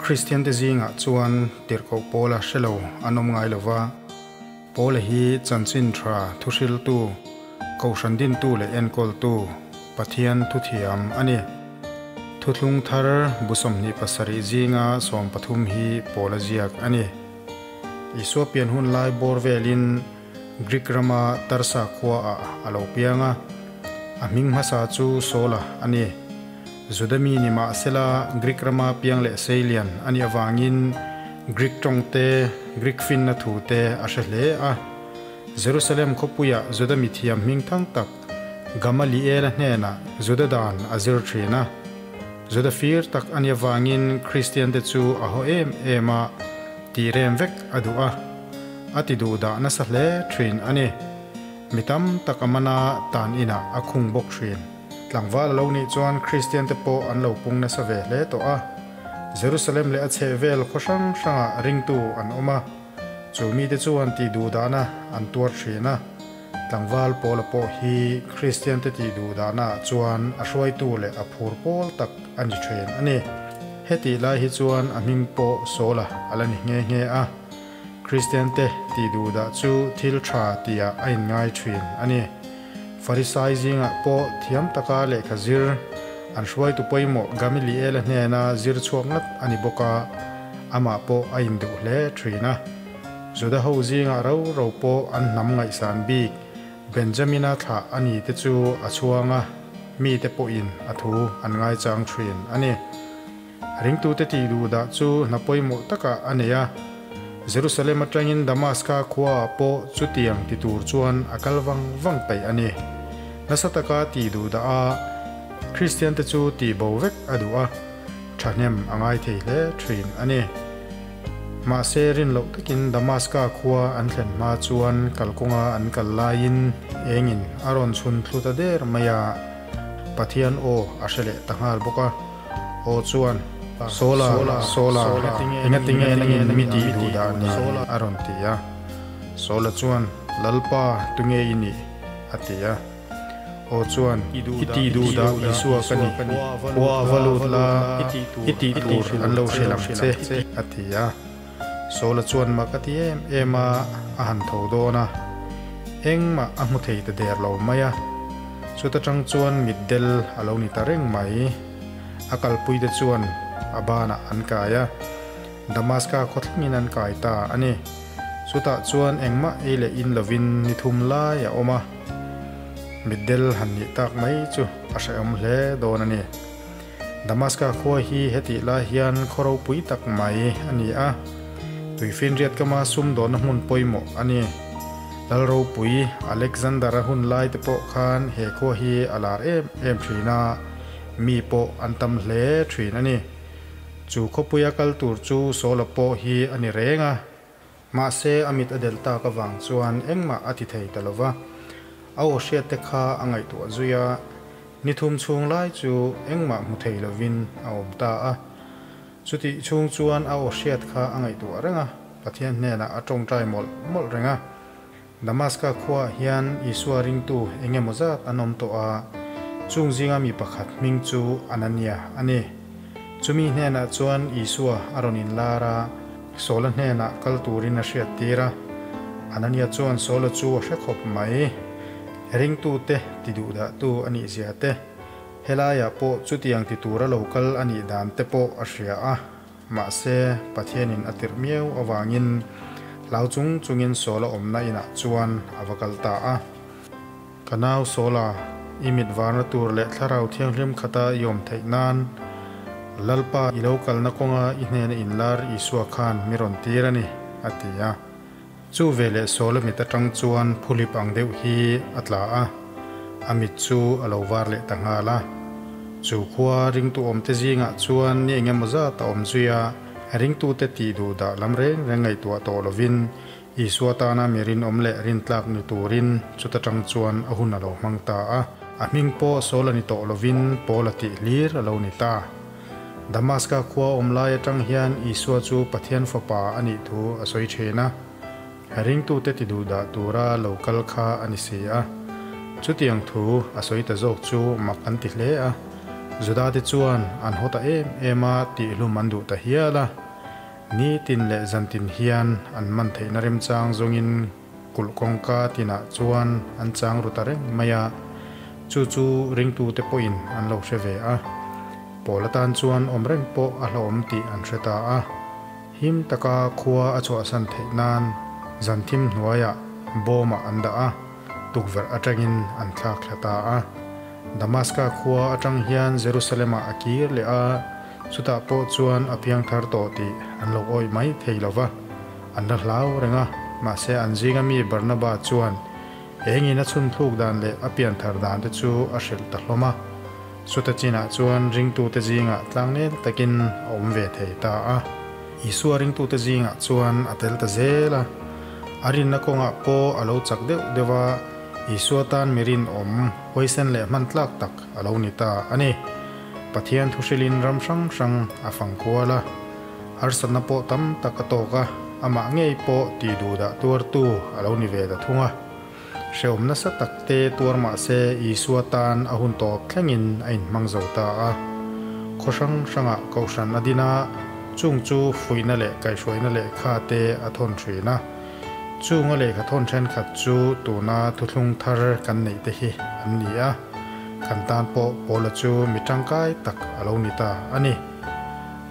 Kristiante zingah chuan tirhkoh Paula hre lo an awm ngai lo va, Paula hi chanchin tha thuhriltu, kohhran dintu leh enkawltu, Pathian thuthiam a ni. Thuthlung thar bu 27 zinga 13 hi Paula ziak a ni. Isua pian hun lai bawr velin Greek rama Tarsa khuaah a lo piang a, a hming hmasa chu Saula a ni. Juda mi ni mah sela Greek rama piang leh seilian a nih avangin Greek tawng te, Greek finna thu te a hre hle a. Jerusalem khawpuiah Juda mithiam hming thang tak Gamaliela hnenah Juda dan a zir thin a. Juda fir tak a nih avangin Kristian te chu a haw em em a, tih rem vek a duh a, a ti duh dah nasa hle thin a ni. Mi tam tak a mana tan inah a khung bawk thin. Tlangval a lo nih chuan Kristian te pawh an lo pung nasa ve hle tawh a. Jerusalem leh a chhehvel khaw hrang hrangah ringtu an awm a, chu mite chuan tih duh dahna an tuar thin a. Tlangval Paula pawh hi Kristian te tih duh dahnaah chuan a hruaitu leh a phur pawl tak a ni thin a ni. Hetih lai hi chuan a hming pawh Saula a la ni nghe nghe a. Kristian te tih duh dah chu thil tha tihah a inngai thin a ni. Farisai zingah pawh thiam taka lehkha zir, an hruaitu pawimawh Gamiliela hnena zir chhuak ngat a ni bawk a, amah pawh a induh hle thin a. Juda ho zingah ro ro pawh an hnam ngaihsan bik Benjamina thlah a ni te chu a chhuang a, mite pawhin a thu an ngaichang thin a ni. Ringtute tih duh dah chu hna pawimawh takah a nei a. Jerusalem atangin Damaska khuaah pawh chutiang ti tur chuan a kal vang vang peih a ni. Nasa taka tih duh dah a, Kristiante chu tih bo vek a duh a, thahnem a ngai thei hle thin a ni. Mahse rin loh takin Damaska khua an thlen hma chuan kalkawnga an kal laiin engin a rawn chhun thlu ta der mai a, Pathian aw a hre leh ta nghal bawk a. Aw chuan, Sola, Sola, engatinge nangin mi tih duh dah ni? a rawn ti a. Sola chuan, Lalpa, tunge i nih? a ti a. Aw chuan, I tih duh dah Isua ka ni, khua va lut la, i tih tur an lo hrilh ang che, a ti a. Sola chuan mak a ti em em a, a han tho dawn a, engmah a hmu thei ta der lo mai a. Chuta tang chuan mitdel a lo ni ta reng mai. A kalpuite chuan a banah an kai a, Damaska khaw thlengin an kai ta a ni. Chutah chuan engmah ei leh in lovin ni thum lai a awm a, mitdel han nih tak mai chu a hrehawm hle dawn a ni. Damaska khua hi hetih lai hian khaw ropui tak mai a ni a, tuifinriat kama sumdawnna hmun pawimawh a ni. Lal ropui Alexander-a hun lai te pawh khan he khua hi a lar em em thin a, mi pawh an tam hle thin a ni. Chu khawpuia kal tur chu Saula pawh hi a ni reng a, mahse a mit a delh tak avang chuan engmah a ti thei ta lo va. A aw hriat te kha a ngaihtuah zui a, ni thum chhung lai chu engmah hmu thei lovin a awm ta a. Chutih chhung chuan a aw hriat kha a ngaihtuah reng a, Pathian hnenah a tawngtai mawlh mawlh reng a. Damaska khuaah hian Isua ringtu eng emaw zat an awm tawh a, chung zinga mi pakhat hming chu Anania a ni. Chumi hnenah chuan Isua a rawn inlar a, Saula hnenah kal turin a hriattir a. Anania chuan Saula chu a hre khawp mai. Ringtute tiduhdahtu a nihzia te, Helaiah pawh chutiang ti tura lo kal a nih dan te pawh a hria a, mahse Pathianin a tirh miau avangin hlau chung chungin Saula awmna inah chuan a va kal ta a. Ka nau Saula, i mit varna tur leh thlarau thianghlim khata i awm theih nan Lalpa i lo kalna kawnga i hnena inlar Isua khan mi rawn tir a ni, a ti a. Chu veleh Saula mit atang chuan phulip ang deuh hi a tla a, a mit chu a lo var leh ta nghal a. Chu khua ringtu awmte zingah chuan ni eng emaw zat a awm zui a, ringtute tih duh dah lam reng reng ngaihtuah tawh lovin Isua tana mi rinawm leh rintlak ni turin chuta tang chuan a hun a lo hmang ta a. A hming pawh Saul a ni tawh lovin Paul a tih hlir a lo ni ta. Damaska khua awm lai atang hian Isua chu Pathian Fapa a nih thu a sawi thin a, ringtute ti duh dah tura lo kal kha a ni si a. Chutiang thu a sawi ta zawk chu mak an ti hle a. Judate chuan an haw ta em em a, tihhlum an duh ta hial a. Nitin leh zantin hian an man theihna remchang zawngin kulh kawngka tinah chuan an chang ru ta reng mai a, chu chu ringtute pawhin an lo hre ve a. Pawl atan chuan awm reng pawh a hlauhawm tih an hre ta a. Him taka khua a chhuahsan theih nan zan thim hnuaiah bawmah an dah a, tukverh atangin an thlak thla ta a. Damaska khua atang hian Jerusalem-ah a kir leh a, chutah pawh chuan a piang thar tawh tih an lo awih mai thei lo va, an la hlau reng a. Mahse an zinga mi Barnaba chuan engin a chhun thluk dan leh a pian thar dan te chu a hrilh ta hlawm a. Chuta chinah chuan ringtute zingah tlangnel takin a awm ve thei ta a. Isua ringtute zingah chuan a tel ta zel a. A rinna kawngah pawh a lo chak deuh deuh a, Isua tan mi rinawm, huaisen leh hman tlak tak a lo ni ta a ni. Pathian thuhrilin ram hrang hrang a fang kual a, harsatna pawh tam tak a tawk a, amah ngei pawh tih duhdah tuartu a lo ni ve ta thung a. Hrehawm nasa tak te tuar mah se Isua tan a hun tawp thlengin a inhmang zo ta a. Khaw hrang hrangah Kohhran a din a, chung chu fuihna leh kaihhruaina lehkha te a thawn thin a. Chunga lehkha thawn thenkhat chu tuna thuthlung thar kan neih te hi an ni a, kan tan pawh Paula chu mi tangkai tak a lo ni ta a ni.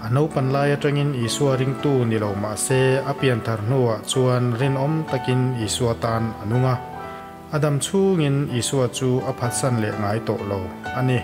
A naupan lai atangin Isua ringtu ni lo mah se a pian thar hnuah chuan rinawm takin Isua tan a nung a. A dam chhungin Isua chu a phatsan leh ngai tawh lo a ni.